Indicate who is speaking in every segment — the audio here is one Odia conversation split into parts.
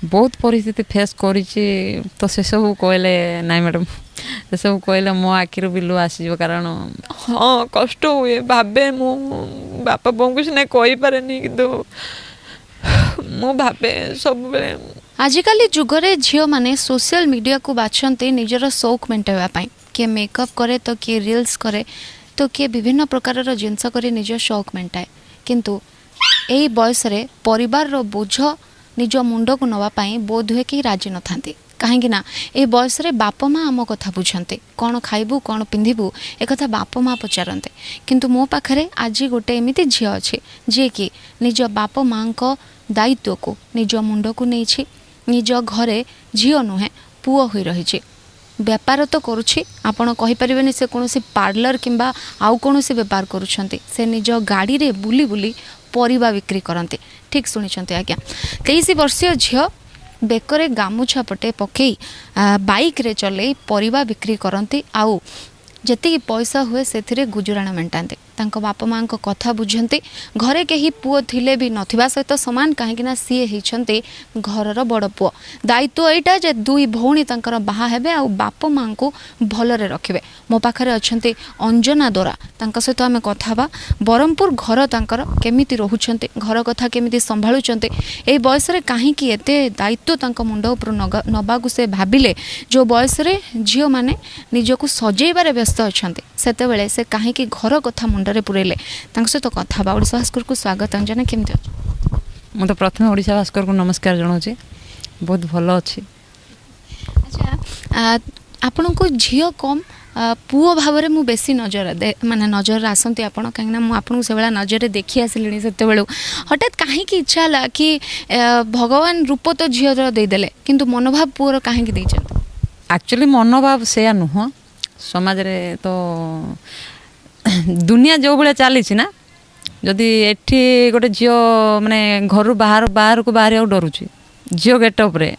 Speaker 1: ବହୁତ ପରିସ୍ଥିତି ଫେସ୍ କରିଛି, ତ ସେସବୁ କହିଲେ ନାଇଁ ମ୍ୟାଡ଼ାମ୍, ସେସବୁ କହିଲେ ମୋ ଆଖିରୁ ବି ଲୁହ ଆସିଯିବ। କାରଣ ହଁ, କଷ୍ଟ ହୁଏ, ଭାବେ ମୁଁ ବାପା ବୋଉଙ୍କୁ ସିନା କହିପାରେନି, କିନ୍ତୁ ମୁଁ ଭାବେ ସବୁବେଳେ।
Speaker 2: ଆଜିକାଲି ଯୁଗରେ ଝିଅମାନେ ସୋସିଆଲ ମିଡ଼ିଆକୁ ବାଛନ୍ତି ନିଜର ସଉକ ମେଣ୍ଟାଇବା ପାଇଁ। କିଏ ମେକଅପ୍ କରେ ତ କିଏ ରିଲ୍ସ କରେ ତ କିଏ ବିଭିନ୍ନ ପ୍ରକାରର ଜିନିଷ କରି ନିଜ ସଉକ ମେଣ୍ଟାଏ। କିନ୍ତୁ ଏଇ ବୟସରେ ପରିବାରର ବୋଝ ନିଜ ମୁଣ୍ଡକୁ ନେବା ପାଇଁ ବୋଧହୁଏ କେହି ରାଜି ନଥାନ୍ତି, କାହିଁକି ନା ଏ ବୟସରେ ବାପା ମା ଆମ କଥା ବୁଝନ୍ତି। କ'ଣ ଖାଇବୁ, କ'ଣ ପିନ୍ଧିବୁ, ଏକଥା ବାପା ମା ପଚାରନ୍ତି। କିନ୍ତୁ ମୋ ପାଖରେ ଆଜି ଗୋଟେ ଏମିତି ଝିଅ ଅଛି ଯିଏକି ନିଜ ବାପା ମାଙ୍କ ଦାୟିତ୍ୱକୁ ନିଜ ମୁଣ୍ଡକୁ ନେଇଛି। ନିଜ ଘରେ ଝିଅ ନୁହେଁ, ପୁଅ ହୋଇ ରହିଛି। ବେପାର ତ କରୁଛି, ଆପଣ କହିପାରିବେନି ସେ କୌଣସି ପାର୍ଲର କିମ୍ବା ଆଉ କୌଣସି ବେପାର କରୁଛନ୍ତି। ସେ ନିଜ ଗାଡ଼ିରେ ବୁଲି ବୁଲି ପରିବା ବିକ୍ରି କରନ୍ତି। ଠିକ୍ ଶୁଣିଛନ୍ତି ଆଜ୍ଞା, 23 ବର୍ଷୀୟ ଝିଅ ବେକରେ ଗାମୁଛା ପଟେ ପକେଇ ବାଇକ୍ରେ ଚଲେଇ ପରିବା ବିକ୍ରି କରନ୍ତି, ଆଉ ଯେତିକି ପଇସା ହୁଏ ସେଥିରେ ଗୁଜୁରାଣ ମେଣ୍ଟାନ୍ତି। ତାଙ୍କ ବାପା ମାଆଙ୍କ କଥା ବୁଝନ୍ତି। ଘରେ କେହି ପୁଅ ଥିଲେ ବି ନଥିବା ସହିତ ସମାନ, କାହିଁକିନା ସିଏ ହେଇଛନ୍ତି ଘରର ବଡ଼ ପୁଅ। ଦାୟିତ୍ୱ ଏଇଟା ଯେ ଦୁଇ ଭଉଣୀ ତାଙ୍କର ବାହା ହେବେ ଆଉ ବାପା ମାଆଙ୍କୁ ଭଲରେ ରଖିବେ। ମୋ ପାଖରେ ଅଛନ୍ତି ଅଞ୍ଜନା ଦୋରା, ତାଙ୍କ ସହିତ ଆମେ କଥା ହେବା। ବ୍ରହ୍ମପୁର ଘର ତାଙ୍କର, କେମିତି ରହୁଛନ୍ତି, ଘର କଥା କେମିତି ସମ୍ଭାଳୁଛନ୍ତି, ଏଇ ବୟସରେ କାହିଁକି ଏତେ ଦାୟିତ୍ୱ ତାଙ୍କ ମୁଣ୍ଡ ଉପରୁ ନେବାକୁ ସେ ଭାବିଲେ, ଯେଉଁ ବୟସରେ ଝିଅମାନେ ନିଜକୁ ସଜେଇବାରେ ବ୍ୟସ୍ତ ଅଛନ୍ତି ସେତେବେଳେ ସେ କାହିଁକି ଘର କଥା ମୁଣ୍ଡରେ ପୁରେଇଲେ, ତାଙ୍କ ସହିତ କଥା ହେବା। ଓଡ଼ିଶା ଭାସ୍କରକୁ ସ୍ୱାଗତ। ଅଞ୍ଜନା, କେମିତି ଅଛ?
Speaker 1: ମୁଁ ତ ପ୍ରଥମେ ଓଡ଼ିଶା ଭାସ୍କରକୁ ନମସ୍କାର ଜଣାଉଛି, ବହୁତ ଭଲ ଅଛି।
Speaker 2: ଆଚ୍ଛା, ଆପଣଙ୍କୁ ଝିଅ କମ୍ ପୁଅ ଭାବରେ ମୁଁ ବେଶୀ ନଜର ମାନେ ନଜରରେ ଆସନ୍ତି ଆପଣ, କାହିଁକିନା ମୁଁ ଆପଣଙ୍କୁ ସେଭଳିଆ ନଜରରେ ଦେଖି ଆସିଲିଣି ସେତେବେଳୁ। ହଠାତ୍ କାହିଁକି ଇଚ୍ଛା ହେଲା କି ଭଗବାନ ରୂପ ତ ଝିଅର ଦେଇଦେଲେ, କିନ୍ତୁ ମନୋଭାବ ପୁଅର କାହିଁକି ଦେଇଛନ୍ତି?
Speaker 1: ଆକ୍ଚୁଆଲି ମନୋଭାବ ସେୟା ନୁହଁ, ସମାଜରେ ତ ଦୁନିଆ ଯେଉଁ ଭଳିଆ ଚାଲିଛି ନା, ଯଦି ଏଠି ଗୋଟେ ଝିଅ ମାନେ ଘରୁ ବାହାରକୁ ବାହାରିବାକୁ ଡରୁଛି ଝିଅ ଗେଟଅପ୍ରେ,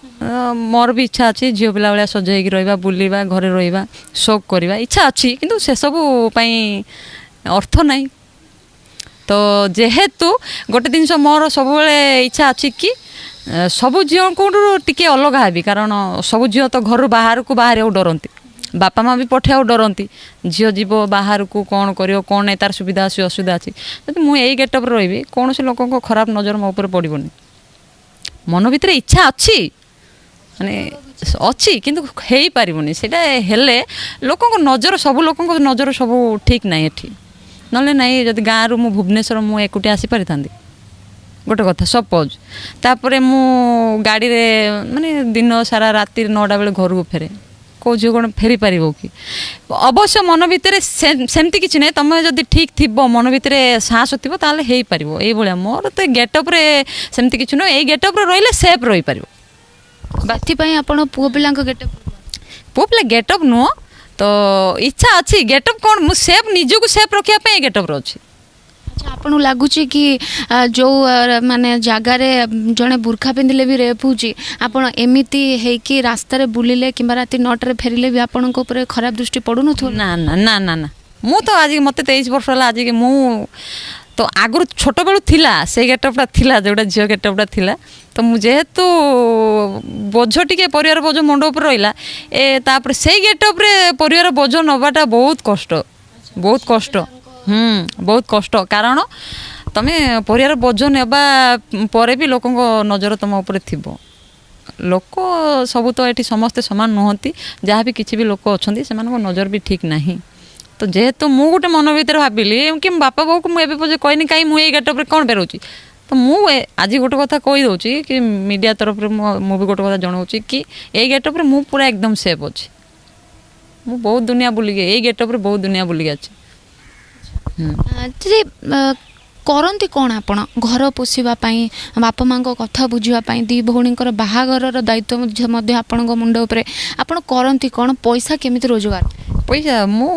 Speaker 1: ମୋର ବି ଇଚ୍ଛା ଅଛି ଝିଅ ପିଲା ଭଳିଆ ସଜ ହେଇକି ରହିବା, ବୁଲିବା, ଘରେ ରହିବା, ସଉକ କରିବା ଇଚ୍ଛା ଅଛି, କିନ୍ତୁ ସେସବୁ ପାଇଁ ଅର୍ଥ ନାହିଁ। ତ ଯେହେତୁ ଗୋଟେ ଜିନିଷ ମୋର ସବୁବେଳେ ଇଚ୍ଛା ଅଛି କି ସବୁ ଝିଅଙ୍କଠୁ ଟିକେ ଅଲଗା ହେବି, କାରଣ ସବୁ ଝିଅ ତ ଘରୁ ବାହାରକୁ ବାହାରିବାକୁ ଡରନ୍ତି, ବାପା ମା ବି ପଠେଇବାକୁ ଡରନ୍ତି, ଝିଅ ଯିବ ବାହାରକୁ କ'ଣ କରିବ କ'ଣ ନାହିଁ, ତାର ସୁବିଧା ଅଛି ଅସୁବିଧା ଅଛି। ଯଦି ମୁଁ ଏଇ ଗେଟଅପ୍ରେ ରହିବି କୌଣସି ଲୋକଙ୍କ ଖରାପ ନଜର ମୋ ଉପରେ ପଡ଼ିବନି। ମନ ଭିତରେ ଇଚ୍ଛା ଅଛି, ମାନେ ଅଛି, କିନ୍ତୁ ହେଇପାରିବନି। ସେଇଟା ହେଲେ ଲୋକଙ୍କ ନଜର, ସବୁ ଲୋକଙ୍କ ନଜର ସବୁ ଠିକ୍ ନାହିଁ ଏଠି। ନହେଲେ ନାହିଁ, ଯଦି ଗାଁରୁ ମୁଁ ଭୁବନେଶ୍ୱର ମୁଁ ଏକୁଟିଆ ଆସିପାରିଥାନ୍ତି ଗୋଟେ କଥା ସପୋଜ୍, ତାପରେ ମୁଁ ଗାଡ଼ିରେ ମାନେ ଦିନ ସାରା ରାତି 9ଟା ବେଳେ ଘରକୁ ଫେରେ, କେଉଁ ଝିଅ କ'ଣ ଫେରିପାରିବ କି? ଅବଶ୍ୟ ମନ ଭିତରେ ସେମିତି କିଛି ନାହିଁ, ତୁମେ ଯଦି ଠିକ୍ ଥିବ, ମନ ଭିତରେ ସାହସ ଥିବ ତାହେଲେ ହେଇପାରିବ। ଏଇଭଳିଆ ମୋର ତ ଗେଟଅପ୍ରେ ସେମିତି କିଛି ନୁହେଁ, ଏଇ ଗେଟଅପ୍ରେ ରହିଲେ ସେଫ୍ ରହିପାରିବ।
Speaker 2: ସେଥିପାଇଁ ଆପଣ ପୁଅ ପିଲାଙ୍କ ଗେଟଅପ୍?
Speaker 1: ପୁଅ ପିଲା ଗେଟଅପ୍ ନୁହଁ, ତ ଇଚ୍ଛା ଅଛି ଗେଟଅପ୍ କ'ଣ, ମୁଁ ସେଫ୍ ନିଜକୁ ସେଫ୍ ରଖିବା ପାଇଁ ଏ ଗେଟଅପ୍ରେ ଅଛି।
Speaker 2: ଆଚ୍ଛା, ଆପଣଙ୍କୁ ଲାଗୁଛି କି ଯେଉଁ ମାନେ ଜାଗାରେ ଜଣେ ବୁର୍ଖା ପିନ୍ଧିଲେ ବି ରେପ୍ ହେଉଛି, ଆପଣ ଏମିତି ହେଇକି ରାସ୍ତାରେ ବୁଲିଲେ କିମ୍ବା ରାତି 9ଟାରେ ଫେରିଲେ ବି ଆପଣଙ୍କ ଉପରେ ଖରାପ ଦୃଷ୍ଟି ପଡ଼ୁନଥିବ?
Speaker 1: ନା ନା ନା ନା ନା, ମୁଁ ତ ଆଜି ମୋତେ 23 ବର୍ଷ ହେଲା, ଆଜିକି ମୁଁ ତ ଆଗରୁ ଛୋଟବେଳୁ ଥିଲା ସେଇ ଗେଟଅପ୍ଟା ଥିଲା, ଯେଉଁଟା ଝିଅ ଗେଟଅପ୍ଟା ଥିଲା। ତ ମୁଁ ଯେହେତୁ ବୋଝ ଟିକେ ପରିବାର ବୋଝ ମୁଣ୍ଡ ଉପରେ ରହିଲା, ଏ ତାପରେ ସେଇ ଗେଟଅପ୍ରେ ପରିବାର ବୋଝ ନେବାଟା ବହୁତ କଷ୍ଟ, ବହୁତ କଷ୍ଟ, ବହୁତ କଷ୍ଟ। କାରଣ ତୁମେ ପରିବାର ବୋଝ ନେବା ପରେ ବି ଲୋକଙ୍କ ନଜର ତୁମ ଉପରେ ଥିବ। ଲୋକ ସବୁ ତ ଏଠି ସମସ୍ତେ ସମାନ ନୁହନ୍ତି, ଯାହା ବି କିଛି ବି ଲୋକ ଅଛନ୍ତି ସେମାନଙ୍କ ନଜର ବି ଠିକ୍ ନାହିଁ। ତ ଯେହେତୁ ମୁଁ ଗୋଟେ ମନ ଭିତରେ ଭାବିଲି କି ବାପା ବୋଉକୁ ମୁଁ ଏବେ ପର୍ଯ୍ୟନ୍ତ କହିନି କାହିଁ ମୁଁ ଏଇ ଗେଟଅପ୍ରେ କ'ଣ ବେରଉଛି, ତ ମୁଁ ଆଜି ଗୋଟେ କଥା କହିଦେଉଛି କି ମିଡ଼ିଆ ତରଫରୁ ମୁଁ ବି ଗୋଟେ କଥା ଜଣାଉଛି କି ଏଇ ଗେଟଅପ୍ରେ ମୁଁ ପୁରା ଏକଦମ ସେଫ୍ ଅଛି। ମୁଁ ବହୁତ ଦୁନିଆ ବୁଲିକି ଏଇ ଗେଟଅପ୍ରେ ବହୁତ ଦୁନିଆ ବୁଲିକି ଅଛି।
Speaker 2: ଦିଦି, କରନ୍ତି କ'ଣ ଆପଣ ଘର ପୋଷିବା ପାଇଁ, ବାପା ମାଆଙ୍କ କଥା ବୁଝିବା ପାଇଁ, ଦୁଇ ଭଉଣୀଙ୍କର ବାହାଘରର ଦାୟିତ୍ୱ ମଧ୍ୟ ଆପଣଙ୍କ ମୁଣ୍ଡ ଉପରେ, ଆପଣ କରନ୍ତି କ'ଣ? ପଇସା କେମିତି ରୋଜଗାର?
Speaker 1: ପଇସା ମୁଁ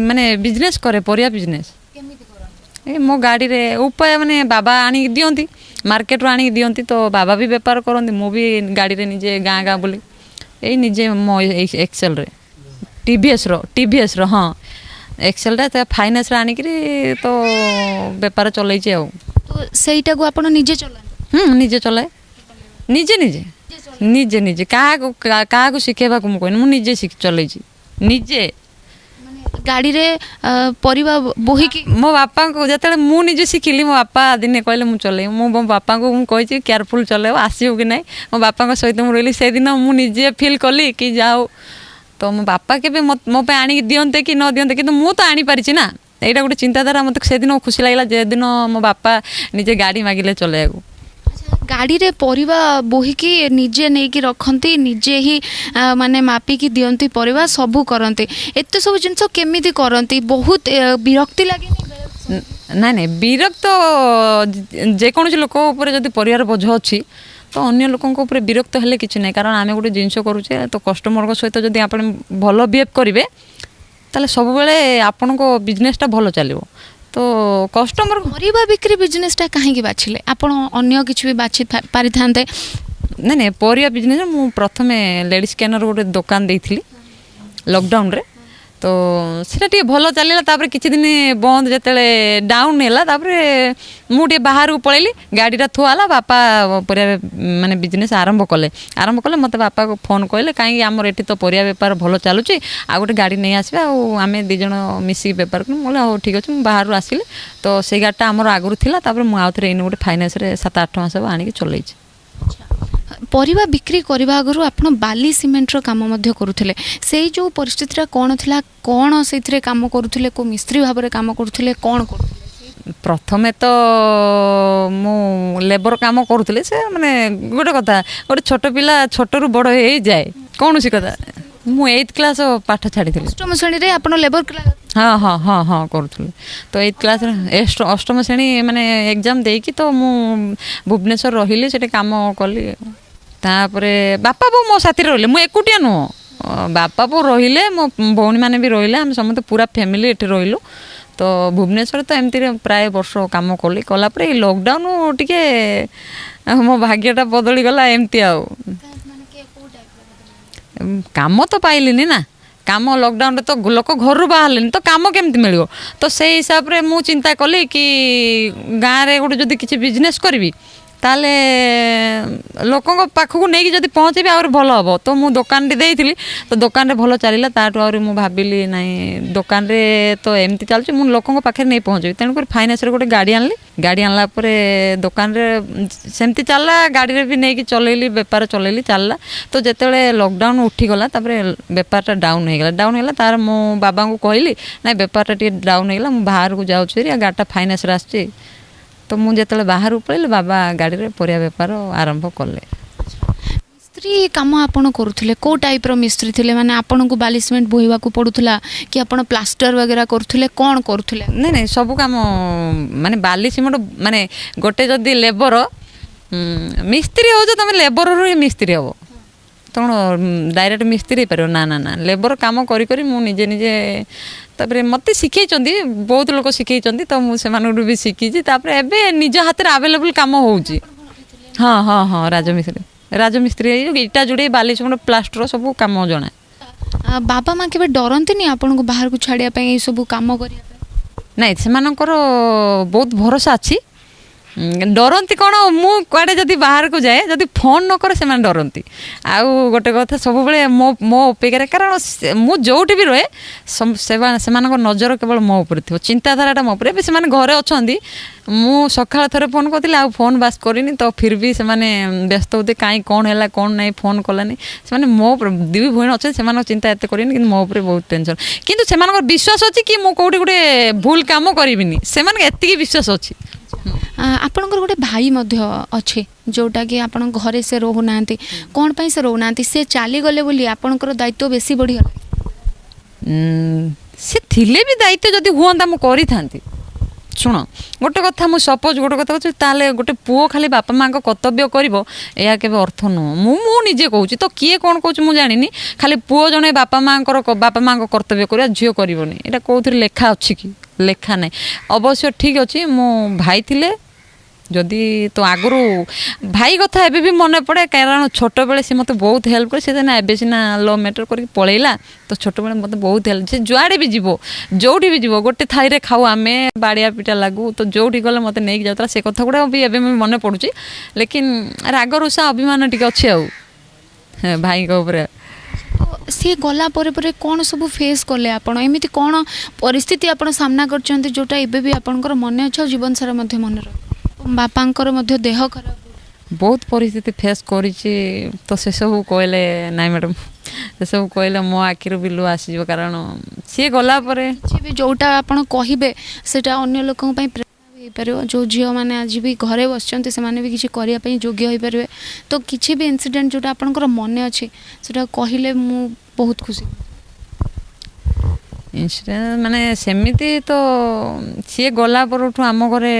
Speaker 1: ମାନେ ବିଜନେସ୍ କରେ, ପରିବା ବିଜନେସ୍। ଏ ମୋ ଗାଡ଼ିରେ ଉପାୟ ମାନେ ବାବା ଆଣିକି ଦିଅନ୍ତି, ମାର୍କେଟରୁ ଆଣିକି ଦିଅନ୍ତି, ତ ବାବା ବି ବେପାର କରନ୍ତି, ମୁଁ ବି ଗାଡ଼ିରେ ନିଜେ ଗାଁ ଗାଁ ବୁଲି ଏଇ ନିଜେ ମୋ ଏକ୍ସେଲରେ ଟିଭିଏସ୍ର, ହଁ ଏକ୍ସେଲଟା ତା ଫାଇନାନ୍ସରେ ଆଣିକିରି ତ ବେପାର ଚଲେଇଛି। ଆଉ
Speaker 2: ତ ସେଇଟାକୁ ଆପଣ ନିଜେ ଚଲାନ୍ତି?
Speaker 1: ନିଜେ ଚଲାଏ। ନିଜେ ନିଜେ ନିଜେ ନିଜେ, କାହାକୁ କାହାକୁ ଶିଖେଇବାକୁ ମୁଁ କହିନି, ମୁଁ ନିଜେ ଶିଖି ଚଲେଇଛି ନିଜେ।
Speaker 2: ଗାଡ଼ିରେ ପରିବା ବୋହିକି?
Speaker 1: ମୋ ବାପାଙ୍କୁ ଯେତେବେଳେ ମୁଁ ନିଜେ ଶିଖିଲି, ମୋ ବାପା ଦିନେ କହିଲେ ମୁଁ ଚଲେଇବି। ମୁଁ ମୋ ବାପାଙ୍କୁ ମୁଁ କହିଛି କେୟାରଫୁଲ୍ ଚଲେଇବ, ଆସିବ କି ନାହିଁ। ମୋ ବାପାଙ୍କ ସହିତ ମୁଁ ରହିଲି, ସେଦିନ ମୁଁ ନିଜେ ଫିଲ୍ କଲି କି ଯାଉ ତ ମୋ ବାପା କେବେ ମୋ ପାଇଁ ଆଣିକି ଦିଅନ୍ତେ କି ନ ଦିଅନ୍ତେ, କିନ୍ତୁ ମୁଁ ତ ଆଣିପାରିଛି ନା, ଏଇଟା ଗୋଟେ ଚିନ୍ତାଧାରା। ମୋତେ ସେଦିନ ଖୁସି ଲାଗିଲା ଯେଦିନ ମୋ ବାପା ନିଜେ ଗାଡ଼ି ମାଗିଲେ ଚଲେଇବାକୁ।
Speaker 2: ଗାଡ଼ିରେ ପରିବା ବୋହିକି ନିଜେ ନେଇକି ରଖନ୍ତି, ନିଜେ ହିଁ ମାନେ ମାପିକି ଦିଅନ୍ତି ପରିବା, ସବୁ କରନ୍ତି। ଏତେ ସବୁ ଜିନିଷ କେମିତି କରନ୍ତି? ବହୁତ ବିରକ୍ତି ଲାଗେନି?
Speaker 1: ନାଇଁ ନାଇଁ, ବିରକ୍ତ ଯେକୌଣସି ଲୋକ ଉପରେ ଯଦି ପରିବାର ବୋଝ ଅଛି ତ ଅନ୍ୟ ଲୋକଙ୍କ ଉପରେ ବିରକ୍ତ ହେଲେ କିଛି ନାହିଁ, କାରଣ ଆମେ ଗୋଟେ ଜିନିଷ କରୁଛେ ତ କଷ୍ଟମରଙ୍କ ସହିତ ଯଦି ଆପଣ ଭଲ ବିହେଭ୍ କରିବେ ତାହେଲେ ସବୁବେଳେ ଆପଣଙ୍କ ବିଜନେସଟା ଭଲ ଚାଲିବ। ତ କଷ୍ଟମର
Speaker 2: ପରିବା ବିକ୍ରି ବିଜନେସଟା କାହିଁକି ବାଛିଲେ ଆପଣ? ଅନ୍ୟ କିଛି ବି ବାଛି ପାରିଥାନ୍ତେ।
Speaker 1: ନାଇଁ ନାଇଁ, ପରିବା ବିଜନେସ୍ ମୁଁ ପ୍ରଥମେ ଲେଡ଼ିଜ୍ କ୍ୟାନର ଗୋଟେ ଦୋକାନ ଦେଇଥିଲି ଲକଡାଉନରେ, ତ ସେଇଟା ଟିକେ ଭଲ ଚାଲିଲା। ତାପରେ କିଛି ଦିନ ବନ୍ଦ, ଯେତେବେଳେ ଡାଉନ୍ ହେଲା ତାପରେ ମୁଁ ଟିକେ ବାହାରକୁ ପଳେଇଲି, ଗାଡ଼ିଟା ଥୁଆ ହେଲା। ବାପା ପରିବା ମାନେ ବିଜନେସ୍ ଆରମ୍ଭ କଲେ। ଆରମ୍ଭ କଲେ ମୋତେ ବାପା ଫୋନ୍ କହିଲେ, କାହିଁକି ଆମର ଏଠି ତ ପରିବା ବେପାର ଭଲ ଚାଲୁଛି, ଆଉ ଗୋଟେ ଗାଡ଼ି ନେଇ ଆସିବେ ଆଉ ଆମେ ଦୁଇ ଜଣ ମିଶିକି ବେପାର କରିବୁ। ମୁଁ କହିଲି ହଉ ଠିକ୍ ଅଛି। ମୁଁ ବାହାରୁ ଆସିଲି ତ ସେଇ ଗାଡ଼ିଟା ଆମର ଆଗରୁ ଥିଲା, ତାପରେ ମୁଁ ଆଉ ଥରେ ଏଇନେ ଗୋଟେ ଫାଇନାନ୍ସରେ 7-8 ମାସ ହେବ ଆଣିକି ଚଲେଇଛି।
Speaker 2: ପରିବା ବିକ୍ରି କରିବା ଆଗରୁ ଆପଣ ବାଲି ସିମେଣ୍ଟର କାମ ମଧ୍ୟ କରୁଥିଲେ, ସେଇ ଯେଉଁ ପରିସ୍ଥିତିଟା କ'ଣ ଥିଲା, କ'ଣ ସେଇଥିରେ କାମ କରୁଥିଲେ, କେଉଁ ମିସ୍ତ୍ରୀ ଭାବରେ କାମ କରୁଥିଲେ, କ'ଣ କରୁଥିଲେ?
Speaker 1: ପ୍ରଥମେ ତ ମୁଁ ଲେବର କାମ କରୁଥିଲି। ସେ ମାନେ ଗୋଟେ କଥା, ଗୋଟେ ଛୋଟ ପିଲା ଛୋଟରୁ ବଡ଼ ହେଇଯାଏ କୌଣସି କଥା। ମୁଁ 8th class ପାଠ ଛାଡ଼ିଥିଲି।
Speaker 2: ଅଷ୍ଟମ ଶ୍ରେଣୀରେ ଆପଣ ଲେବର କ୍ଲାସ୍?
Speaker 1: ହଁ ହଁ ହଁ ହଁ, କରୁଥିଲି। ତ 8th କ୍ଲାସ୍ରେ ଅଷ୍ଟମ ଶ୍ରେଣୀ ମାନେ ଏକ୍ଜାମ୍ ଦେଇକି ତ ମୁଁ ଭୁବନେଶ୍ୱର ରହିଲି, ସେଠି କାମ କଲି। ତାପରେ ବାପା ବୋଉ ମୋ ସାଥିରେ ରହିଲେ, ମୁଁ ଏକୁଟିଆ ନୁହଁ, ବାପା ବୋଉ ରହିଲେ, ମୋ ଭଉଣୀମାନେ ବି ରହିଲେ, ଆମେ ସମସ୍ତେ ପୁରା ଫ୍ୟାମିଲି ଏଠି ରହିଲୁ। ତ ଭୁବନେଶ୍ୱର ତ ଏମିତିରେ ପ୍ରାୟ ବର୍ଷ କାମ କଲି। କଲା ପରେ ଏଇ ଲକଡାଉନ୍ ଟିକେ ମୋ ଭାଗ୍ୟଟା ବଦଳିଗଲା ଏମିତି। ଆଉ କାମ ତ ପାଇଲିନି ନା, କାମ ଲକଡାଉନରେ ତ ଲୋକ ଘରୁ ବାହାରିଲେନି, ତ କାମ କେମିତି ମିଳିବ? ତ ସେଇ ହିସାବରେ ମୁଁ ଚିନ୍ତା କଲି କି ଗାଁରେ ଗୋଟେ ଯଦି କିଛି ବିଜନେସ୍ କରିବି ତାହେଲେ ଲୋକଙ୍କ ପାଖକୁ ନେଇକି ଯଦି ପହଞ୍ଚେଇବି ଆହୁରି ଭଲ ହେବ। ତ ମୁଁ ଦୋକାନଟି ଦେଇଥିଲି, ତ ଦୋକାନରେ ଭଲ ଚାଲିଲା। ତାଠୁ ଆହୁରି ମୁଁ ଭାବିଲି ନାଇଁ ଦୋକାନରେ ତ ଏମିତି ଚାଲୁଛି, ମୁଁ ଲୋକଙ୍କ ପାଖରେ ନେଇ ପହଞ୍ଚେଇବି। ତେଣୁକରି ଫାଇନାନ୍ସରେ ଗୋଟେ ଗାଡ଼ି ଆଣିଲି। ଗାଡ଼ି ଆଣିଲା ପରେ ଦୋକାନରେ ସେମିତି ଚାଲିଲା, ଗାଡ଼ିରେ ବି ନେଇକି ଚଲେଇଲି, ବେପାର ଚଲେଇଲି, ଚାଲିଲା। ତ ଯେତେବେଳେ ଲକଡାଉନ୍ ଉଠିଗଲା ତାପରେ ବେପାରଟା ଡାଉନ୍ ହେଇଗଲା। ଡାଉନ୍ ହେଇଗଲା ତାର ମୁଁ ବାବାଙ୍କୁ କହିଲି ନାଇଁ ବେପାରଟା ଟିକେ ଡାଉନ୍ ହେଇଗଲା, ମୁଁ ବାହାରକୁ ଯାଉଛି ଭାରି, ଆଉ ଗାଡ଼ିଟା ଫାଇନାନ୍ସରେ ଆସିଛି। ତ ମୁଁ ଯେତେବେଳେ ବାହାରକୁ ପଳେଇଲି ବାବା ଗାଡ଼ିରେ ପରିବା ବେପାର ଆରମ୍ଭ କଲେ।
Speaker 2: ମିସ୍ତ୍ରୀ କାମ ଆପଣ କରୁଥିଲେ, କେଉଁ ଟାଇପ୍ର ମିସ୍ତ୍ରୀ ଥିଲେ? ମାନେ ଆପଣଙ୍କୁ ବାଲି ସିମେଣ୍ଟ ବୋହିବାକୁ ପଡ଼ୁଥିଲା କି ଆପଣ ପ୍ଲାଷ୍ଟର ବଗେରା କରୁଥିଲେ, କ'ଣ କରୁଥିଲେ?
Speaker 1: ନାଇଁ ନାଇଁ, ସବୁ କାମ ମାନେ ବାଲି ସିମେଣ୍ଟ, ମାନେ ଗୋଟେ ଯଦି ଲେବର ମିସ୍ତ୍ରୀ ହେଉଛ ତୁମେ ଲେବରରୁ ହିଁ ମିସ୍ତ୍ରୀ ହେବ, ତ କ'ଣ ଡାଇରେକ୍ଟ ମିସ୍ତ୍ରୀ ହେଇପାରିବ? ନା ନା ନା, ଲେବର କାମ କରି କରି ମୁଁ ନିଜେ ନିଜେ, ତାପରେ ମୋତେ ଶିଖେଇଛନ୍ତି ବହୁତ ଲୋକ ଶିଖେଇଛନ୍ତି, ତ ମୁଁ ସେମାନଙ୍କଠୁ ବି ଶିଖିଛି। ତାପରେ ଏବେ ନିଜ ହାତରେ ଆଭେଲେବୁଲ୍ କାମ ହେଉଛି। ହଁ ହଁ ହଁ, ରାଜମିସ୍ତ୍ରୀ, ରାଜମିସ୍ତ୍ରୀ ଏଇ ଇଟା ଯୋଡ଼େଇ ବାଲି ସିମେଣ୍ଟ ପ୍ଲାଷ୍ଟର ସବୁ କାମ ଜଣା।
Speaker 2: ବାବା ମା କେବେ ଡରନ୍ତିନି ଆପଣଙ୍କୁ ବାହାରକୁ ଛାଡ଼ିବା ପାଇଁ, ଏଇସବୁ କାମ କରିବା ପାଇଁ?
Speaker 1: ନାଇଁ, ସେମାନଙ୍କର ବହୁତ ଭରସା ଅଛି। ଡରନ୍ତି କ'ଣ, ମୁଁ କୁଆଡ଼େ ଯଦି ବାହାରକୁ ଯାଏ ଯଦି ଫୋନ୍ ନ କରେ ସେମାନେ ଡରନ୍ତି। ଆଉ ଗୋଟେ କଥା ସବୁବେଳେ ମୋ ମୋ ଅପେକ୍ଷାରେ, କାରଣ ମୁଁ ଯେଉଁଠି ବି ରୁହେ ସେମାନଙ୍କ ନଜର କେବଳ ମୋ ଉପରେ ଥିବ, ଚିନ୍ତାଧାରାଟା ମୋ ଉପରେ। ଏବେ ସେମାନେ ଘରେ ଅଛନ୍ତି, ମୁଁ ସକାଳ ଥରେ ଫୋନ୍ କରିଥିଲି ଆଉ ଫୋନ୍ ବାସ୍ କରିନି, ତ ଫିର୍ ବି ସେମାନେ ବ୍ୟସ୍ତ ହେଉଥିବେ କାହିଁ କ'ଣ ହେଲା କ'ଣ ନାହିଁ ଫୋନ୍ କଲାନି। ସେମାନେ ମୋ ଉପରେ, ଦୁଇ ଭଉଣୀ ଅଛନ୍ତି, ସେମାନଙ୍କ ଚିନ୍ତା ଏତେ କରିନି, କିନ୍ତୁ ମୋ ଉପରେ ବହୁତ ଟେନସନ୍। କିନ୍ତୁ ସେମାନଙ୍କର ବିଶ୍ୱାସ ଅଛି କି ମୁଁ କେଉଁଠି ଗୋଟେ ଭୁଲ କାମ କରିବିନି, ସେମାନଙ୍କ ଏତିକି ବିଶ୍ୱାସ ଅଛି।
Speaker 2: ଆପଣଙ୍କର ଗୋଟେ ଭାଇ ମଧ୍ୟ ଅଛି, ଯେଉଁଟାକି ଆପଣଙ୍କ ଘରେ ସେ ରହୁନାହାନ୍ତି, କ'ଣ ପାଇଁ ସେ ରହୁନାହାନ୍ତି? ସେ ଚାଲିଗଲେ ବୋଲି ଆପଣଙ୍କର ଦାୟିତ୍ୱ ବେଶୀ ବଢ଼ିଗଲା?
Speaker 1: ସେ ଥିଲେ ବି ଦାୟିତ୍ୱ ଯଦି ହୁଅନ୍ତା ମୁଁ କରିଥାନ୍ତି। ଶୁଣ ଗୋଟେ କଥା, ମୁଁ ସପୋଜ୍ ଗୋଟେ କଥା କହୁଛି, ତାହେଲେ ଗୋଟେ ପୁଅ ଖାଲି ବାପା ମାଆଙ୍କ କର୍ତ୍ତବ୍ୟ କରିବ ଏହା କେବେ ଅର୍ଥ ନୁହଁ। ମୁଁ ନିଜେ କହୁଛି, ତ କିଏ କ'ଣ କହୁଛି ମୁଁ ଜାଣିନି। ଖାଲି ପୁଅ ଜଣେ ବାପା ମାଆଙ୍କ କର୍ତ୍ତବ୍ୟ କରିବ, ଝିଅ କରିବନି, ଏଇଟା କେଉଁଥିରେ ଲେଖା ଅଛି କି? ଲେଖା ନାହିଁ। ଅବଶ୍ୟ ଠିକ୍ ଅଛି, ମୋ ଭାଇ ଥିଲେ ଯଦି ତ ଆଗରୁ ଭାଇ କଥା ଏବେ ବି ମନେ ପଡ଼େ, କାରଣ ଛୋଟବେଳେ ସେ ମୋତେ ବହୁତ ହେଲ୍ପ କରେ। ସେ ନା ଏବେ ସିନା ଲଭ୍ ମ୍ୟାଟର୍ କରିକି ପଳେଇଲା, ତ ଛୋଟବେଳେ ମୋତେ ବହୁତ ହେଲ୍ପ। ସେ ଯୁଆଡ଼େ ବି ଯିବ, ଯେଉଁଠି ବି ଯିବ, ଗୋଟେ ଥାଳିରେ ଖାଉ ଆମେ, ବାଡ଼ିଆ ପିଟା ଲାଗୁ, ତ ଯେଉଁଠି ଗଲେ ମୋତେ ନେଇକି ଯାଉଥିଲା। ସେ କଥା ଗୁଡ଼ାକ ବି ଏବେ ମନେ ପଡ଼ୁଛି, ଲେକିନ୍ ରାଗ ରୁଷା ଅଭିମାନ ଟିକେ ଅଛି ଆଉ ଭାଇଙ୍କ ଉପରେ।
Speaker 2: ସିଏ ଗଲା ପରେ ପରେ କ'ଣ ସବୁ ଫେସ୍ କଲେ ଆପଣ? ଏମିତି କ'ଣ ପରିସ୍ଥିତି ଆପଣ ସାମ୍ନା କରିଛନ୍ତି ଯେଉଁଟା ଏବେ ବି ଆପଣଙ୍କର ମନେ ଅଛି ଆଉ ଜୀବନ ସାରା ମଧ୍ୟ ମନେ ରହିବ? ବାପାଙ୍କର ମଧ୍ୟ ଦେହ ଖରାପ,
Speaker 1: ବହୁତ ପରିସ୍ଥିତି ଫେସ୍ କରିଛି। ତ ସେସବୁ କହିଲେ ନାଇଁ ମ୍ୟାଡ଼ାମ୍, ସେସବୁ କହିଲେ ମୋ ଆଖିରୁ ବି ଲୁହ ଆସିଯିବ, କାରଣ ସିଏ ଗଲା ପରେ
Speaker 2: କିଛି ବି ଯେଉଁଟା ଆପଣ କହିବେ ସେଇଟା ଅନ୍ୟ ଲୋକଙ୍କ ପାଇଁ ପ୍ରେରଣା ବି ହେଇପାରିବ। ଯେଉଁ ଝିଅମାନେ ଆଜି ବି ଘରେ ବସିଛନ୍ତି ସେମାନେ ବି କିଛି କରିବା ପାଇଁ ଯୋଗ୍ୟ ହେଇପାରିବେ। ତ କିଛି ବି ଇନସିଡେଣ୍ଟ ଯେଉଁଟା ଆପଣଙ୍କର ମନେ ଅଛି ସେଇଟା କହିଲେ ମୁଁ ବହୁତ ଖୁସି।
Speaker 1: ଇନସିଡେଣ୍ଟ ମାନେ ସେମିତି ତ ସିଏ ଗଲା ପରଠୁ ଆମ ଘରେ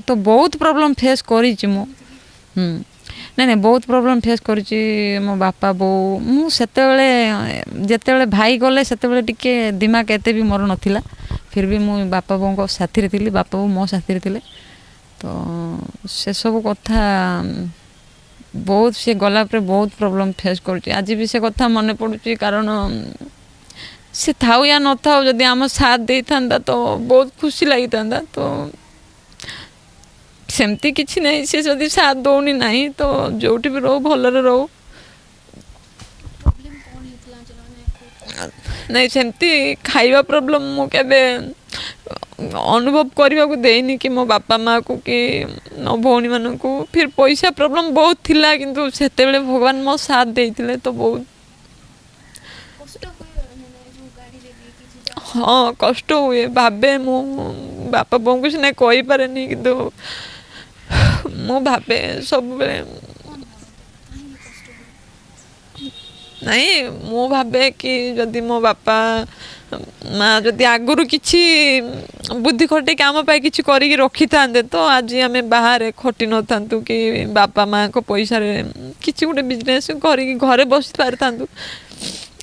Speaker 1: ତ ବହୁତ ପ୍ରୋବ୍ଲେମ୍ ଫେସ୍ କରିଛି ମୁଁ। ନାଇଁ ନାଇଁ, ବହୁତ ପ୍ରୋବ୍ଲେମ୍ ଫେସ୍ କରିଛି ମୋ ବାପା ବୋଉ। ମୁଁ ସେତେବେଳେ ଯେତେବେଳେ ଭାଇ ଗଲେ ସେତେବେଳେ ଟିକେ ଦିମାଗ ଏତେ ବି ମୋର ନଥିଲା, ଫିର୍ ବି ମୁଁ ବାପା ବୋଉଙ୍କ ସାଥିରେ ଥିଲି, ବାପା ବୋଉ ମୋ ସାଥିରେ ଥିଲେ। ତ ସେସବୁ କଥା ବହୁତ, ସିଏ ଗଲା ପରେ ବହୁତ ପ୍ରୋବ୍ଲେମ୍ ଫେସ୍ କରୁଛି। ଆଜି ବି ସେ କଥା ମନେ ପଡ଼ୁଛି, କାରଣ ସେ ଥାଉ ୟା ନଥାଉ ଯଦି ଆମ ସାଥ ଦେଇଥାନ୍ତା ତ ବହୁତ ଖୁସି ଲାଗିଥାନ୍ତା। ତ ସେମିତି କିଛି ନାହିଁ, ସେ ଯଦି ସାଥ ଦେଉନି ନାହିଁ, ତ ଯେଉଁଠି ବି ରହୁ ଭଲରେ ରହୁ। ନାଇଁ ସେମିତି ଖାଇବା ପ୍ରୋବ୍ଲେମ୍ ମୁଁ କେବେ ଅନୁଭବ କରିବାକୁ ଦେଇନି କି ମୋ ବାପା ମାଆକୁ କି ମୋ ଭଉଣୀମାନଙ୍କୁ। ଫିର୍ ପଇସା ପ୍ରୋବ୍ଲେମ୍ ବହୁତ ଥିଲା, କିନ୍ତୁ ସେତେବେଳେ ଭଗବାନ ମୋ ସାଥ ଦେଇଥିଲେ ତ ବହୁତ। ହଁ କଷ୍ଟ ହୁଏ, ଭାବେ ମୁଁ ବାପା ବୋଉଙ୍କୁ ସିନା କହିପାରେନି, କିନ୍ତୁ ମୁଁ ଭାବେ ସବୁବେଳେ। ନାଇଁ ମୁଁ ଭାବେ କି ଯଦି ମୋ ବାପା ମା ଯଦି ଆଗରୁ କିଛି ବୁଦ୍ଧି ଖଟେଇକି ଆମ ପାଇଁ କିଛି କରିକି ରଖିଥାନ୍ତେ ତ ଆଜି ଆମେ ବାହାରେ ଖଟି ନଥାନ୍ତୁ କି ବାପା ମାଆଙ୍କ ପଇସାରେ କିଛି ଗୋଟେ ବିଜନେସ୍ କରିକି ଘରେ ବସି ପାରିଥାନ୍ତୁ।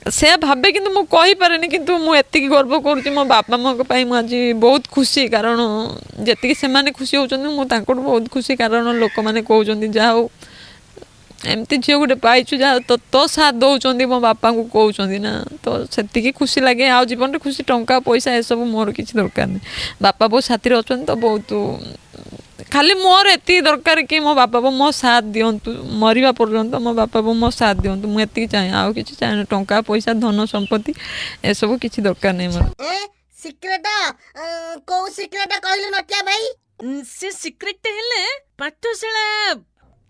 Speaker 1: ସେୟା ଭାବେ, କିନ୍ତୁ ମୁଁ କହିପାରେନି। କିନ୍ତୁ ମୁଁ ଏତିକି ଗର୍ବ କରୁଛି ମୋ ବାପା ମାଆଙ୍କ ପାଇଁ ମୁଁ ଆଜି ବହୁତ ଖୁସି, କାରଣ ଯେତିକି ସେମାନେ ଖୁସି ହେଉଛନ୍ତି ମୁଁ ତାଙ୍କଠୁ ବହୁତ ଖୁସି। କାରଣ ଲୋକମାନେ କହୁଛନ୍ତି ଯାହା ହଉ ଏମିତି ଝିଅ ଗୋଟେ ପାଇଛୁ, ଯାହା ତୋ ସାଥ ଦେଉଛନ୍ତି, ମୋ ବାପାଙ୍କୁ କହୁଛନ୍ତି ନା, ତ ସେତିକି ଖୁସି ଲାଗେ। ଆଉ ଜୀବନରେ ଖୁସି ଟଙ୍କା ପଇସା ଏସବୁ ମୋର କିଛି ଦରକାର ନାହିଁ। ବାପା ବୋଉ ସାଥିରେ ଅଛନ୍ତି ତ ବହୁତ, ଖାଲି ମୋର ଏତିକି ଦରକାର କି ମୋ ବାପା ବୋଉ ମୋ ସାଥ ଦିଅନ୍ତୁ, ମରିବା ପର୍ଯ୍ୟନ୍ତ ମୋ ବାପା ବୋଉ ମୋ ସାଥ ଦିଅନ୍ତୁ, ମୁଁ ଏତିକି ଚାହେଁ, ଆଉ କିଛି ଚାହେଁ। ଟଙ୍କା ପଇସା ଧନ ସମ୍ପତ୍ତି ଏସବୁ କିଛି ଦରକାର ନାହିଁ ମୋର।
Speaker 3: ସିକ୍ରେଟ କୋଉ ସିକ୍ରେଟ କହିଲୁ ନଟିଆ ଭାଇ?
Speaker 4: ସେ ସିକ୍ରେଟ ହେଲେ ପାଠଶାଳା,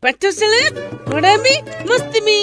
Speaker 4: ପାଠଶାଳା ପଢାମି ମସ୍ତିମି।